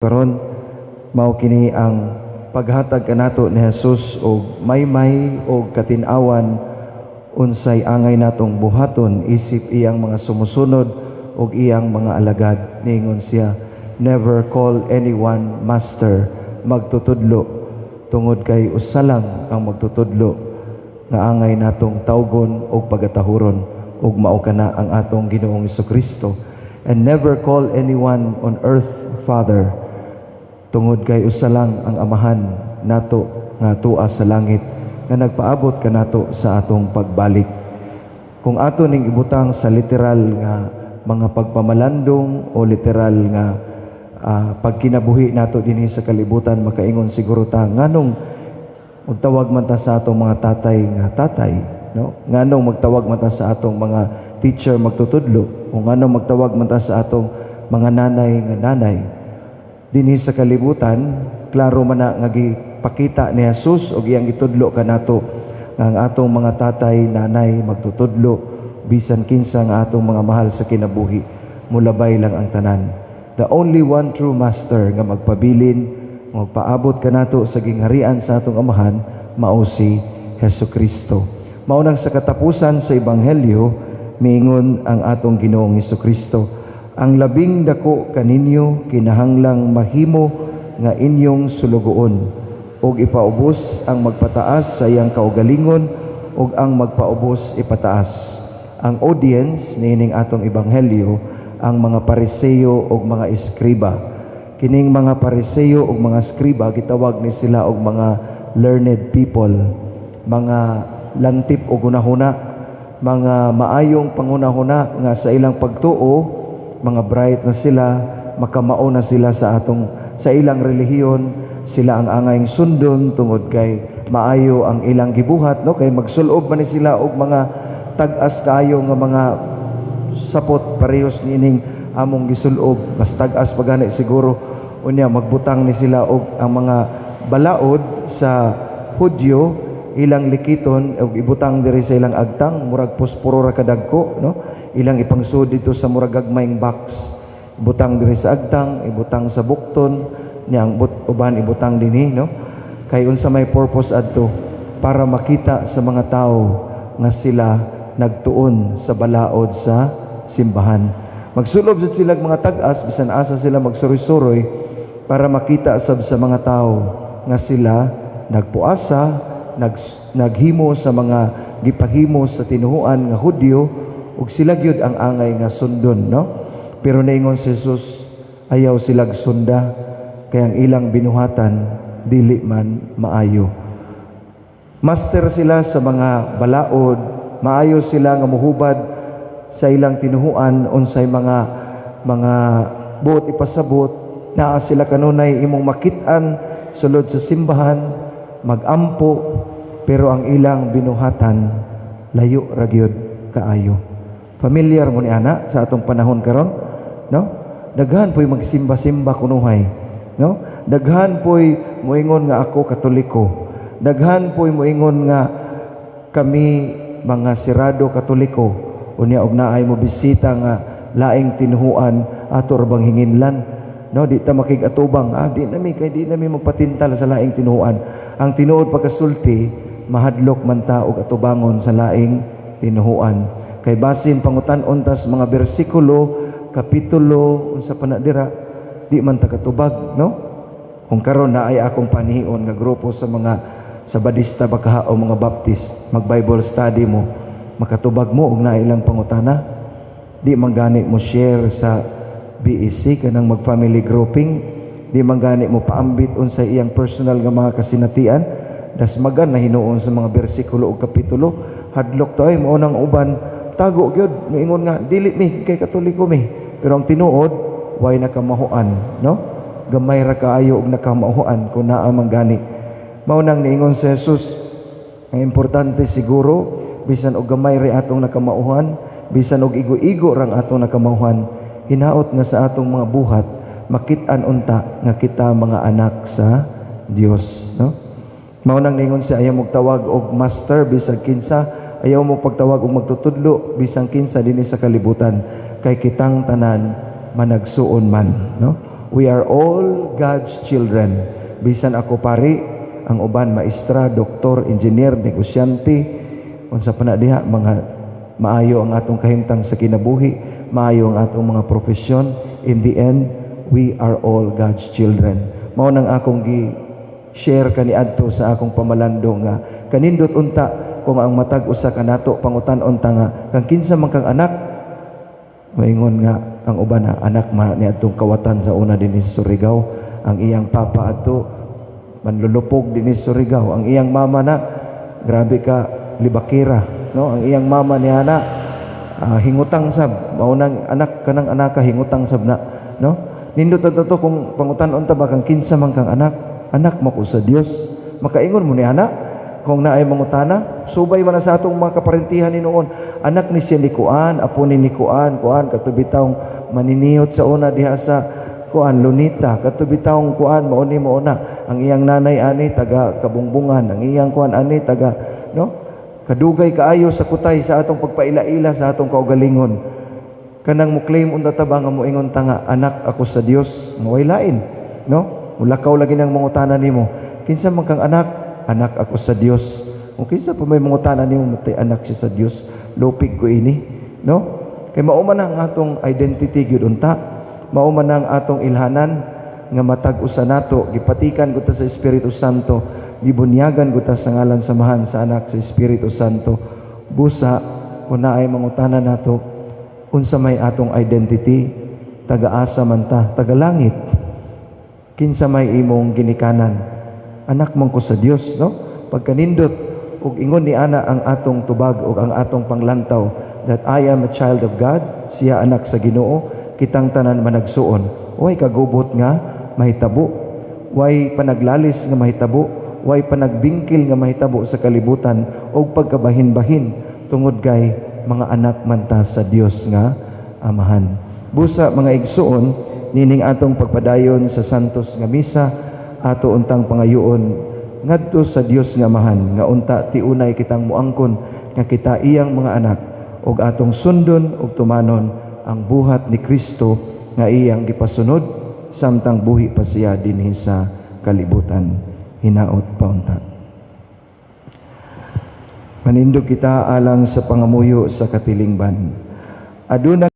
Karon, mao kini ang paghatag kanato ni Jesus og maymay og katin-awan unsay angay natong buhaton isip iyang mga sumusunod og iyang mga alagad. Niingon siya, "Never call anyone master," magtutudlo, tungod kay usa lang ang magtutudlo nga angay natong tawgon og pagatahuron, ug mao kana ang atong Ginoong Kristo. "And never call anyone on earth father," tungod kay usa lang ang Amahan nato nga tua sa langit nga nagpaabot kanato sa atong pagbalik. Kung ato ning ibutang sa literal nga mga pagpamalandong o literal nga pagkinabuhi nato dinhi sa kalibutan, makaingon siguro ta, nganong magtawag man ta sa atong mga tatay nga tatay, no? Nganong magtawag man ta sa atong mga teacher magtutudlo, o nganong magtawag man ta sa atong mga nanay nga nanay? Dinhi sa kalibutan, klaro man na nga gipakita ni Jesus og iyang gitudlo kanato nga ang atong mga tatay, nanay, magtutudlo, bisan kinsa nga atong mga mahal sa kinabuhi, mulabay lang ang tanan. The only one true master nga magpabilin, magpaabot kanato sa gingharian sa atong Amahan, mao si Hesus Kristo. Mao nang sa katapusan sa ebanghelyo, miingon ang atong Ginoong Hesus Kristo, "Ang labing dako kaninyo kinahanglang mahimo nga inyong sulugoon, ug ipaubos ang magpataas sa iyang kaugalingon, ug ang magpaubos ipataas." Ang audience niining atong ebanghelyo, ang mga Pariseo ug mga eskriba. Kining mga Pariseo ug mga eskriba, gitawag ni sila og mga learned people, mga lantip og hunahuna, mga maayong panghunahuna nga sa ilang pagtuo, mga bright na sila, makamao na sila sa ilang relihiyon, sila ang angayng sundon tungod kay maayo ang ilang gibuhat, no? Kay magsulob man ni sila og mga tag-as kaayo nga mga sapot, parehos niining among gisulob, mas tag-as pa gani siguro. Unya magbutang ni sila og ang mga balaod sa Hudyo, ilang likiton og ibutang diri sa ilang agtang, murag posporo ra kadagko, no? Ilang ipangsud dito sa murag gagmayng box, ibutang diri sa agtang, ibutang sa bukton niyang but, uban ibutang dinhi, no? Kay unsa may purpose adto? Para makita sa mga tao nga sila nagtuon sa balaod sa simbahan. Magsulob jud sila mga tag-as bisan asa sila magsuroy-suroy para makita sab sa mga tao nga sila nagpuasa, naghimo sa mga gipahimo sa tinuhuan nga Hudyo, ug sila gyud ang angay nga sundon, no? Pero naingon si Jesus, ayaw sila sunda kay ang ilang binuhatan dili man maayo. Master sila sa mga balaod, maayo sila nga muhubad sa ilang tinuhuan unsay mga buot ipasabot. Naa sila kanunay imong makit-an sulod sa simbahan magampo, pero ang ilang binuhatan layo ra gyud kaayo. Familiar mo ni ana sa atong panahon karon, no? Daghan po'y magsimba-simba kunuhay, no? Daghan po'y moingon nga ako Katoliko. Daghan po'y moingon nga kami mga sirado Katoliko. Unya og naay mo bisita nga laing tinuhuan, ato ra bang hinginlan, no? Di ta makig-atubang, di nami kay di nami magpatintal sa laing tinuhuan. Ang tinuod pagkasulti, mahadlok man ta og atubangon sa laing tinuhuan kay basin pangutan-on tas mga bersikulo, kapitulo, unsa pa na dira, di man ta katubag, no? Kung karon naay akong panihion nga grupo sa mga Sabadista ba kaha o mga Baptist, mag Bible study mo, makatubag mo og naa ilang pangutana? Di man gani mo share sa BEC kanang mag family grouping, di man gani mo paambit unsay iyang personal nga mga kasinatian, dasmagan na hinuon sa mga bersikulo ug kapitulo, hadlok ta ay. Mao nang uban tago gyud, miingon nga dili mi kay Katoliko mi, pero ang tinuod way nakamahuan, no? Gamay ra kaayo og nakamahuan kung naa man gani. Mao nang niingon si Jesus, ang importante siguro, bisan og gamay ra atong nakamauhan, bisan og igo-igo rang atong nakamauhan, hinaot nga sa atong mga buhat makit-an unta nga kita mga anak sa Dios, no? Mao nang niingon siya, ayaw mo tawag og master bisag kinsa, ayaw mo pagtawag og magtutudlo bisan kinsa dinhi sa kalibutan, kay kitang tanan managsuon man, no? We are all God's children. Bisan ako pari, ang uban maestra, doktor, engineer, negosyante, unsa pa na diha, mga maayo ang atong kahimtang sa kinabuhi, maayo ang atong mga profesyon. In the end, we are all God's children. Mao nang akong gi share kaniadto sa akong pamalando nga kanindot unta kung ang matag usa kanato pangutan-on ta nga kang kinsa man kang anak, maingon nga ang uban na anak man ni adtong kawatan sa una dinhi sa Surigao, ang iyang papa adto manlulupog dinhi sa Surigao, ang iyang mama na grabe ka libakira, no, ang iyang mama niya na hingutang sab, mao nang anak kanang anaka hingutang sab na, no? Nindot to kung pangutan-on ta ba kang kinsa man kang anak, anak mo ko sa Dios. Makaingon mo ni anak kung naay mangutana, subay man na sa atong mga kaparentihan ni noon, anak ni siya ni Kuan, apo ni Kuan, Kuan kato bitawng maniniyot sa una diha sa Kuan Lunita, kato bitawng Kuan, mao ni mao na ang iyang nanay ani taga Kabungbungan, ang iyang kuan ani taga, no, kadugay kaayo sa kutay sa atong pagpaila-ila sa atong kaugalingon. Kanang mo claim unta ta ba nga moingon ta nga anak ako sa Dios, way lain, no? Mulakaw lagi nang mangutana nimo, kinsa man kang anak? Anak ako sa Dios. Kung kinsa pa may mangutana nimo, matay anak siya sa Dios, lupig ko ini, no? Kay mao man ang atong identity gyud unta, mao man ang atong ilhanan nga matag usa nato gipatikan gud ta sa Espiritu Santo, gibunyagan gud ta sa ngalan sa Amahan, sa Anak, sa Espiritu Santo. Busa kung naay mangutana nato unsa may atong identity, taga-asa man ta, taga-langit. Kinsa may imong ginikanan? Anak man ko sa Dios, no? Pagkanindot ug ingon ni ana ang atong tubag ug ang atong panglantaw that I am a child of God, siya anak sa Ginoo, kitang tanan managsuon. Way kagubot nga mahitabo, way panaglalis nga mahitabo, way panagbingkil nga mahitabo sa kalibutan ug pagkabahin-bahin tungod kay mga anak man ta sa Dios nga Amahan. Busa, mga igsuon, nining atong pagpadayon sa Santos nga Misa, ato untang pangayoon ngadto sa Dios nga Amahan nga unta tiunay kitang muangkon nga kita iyang mga anak ug atong sundon ug tumanon ang buhat ni Kristo nga iyang gipasunod samtang buhi pa siya dinhi sa kalibutan. Hinaot pa unta. Manindog kita alang sa pangamuyo sa katilingban. Aduna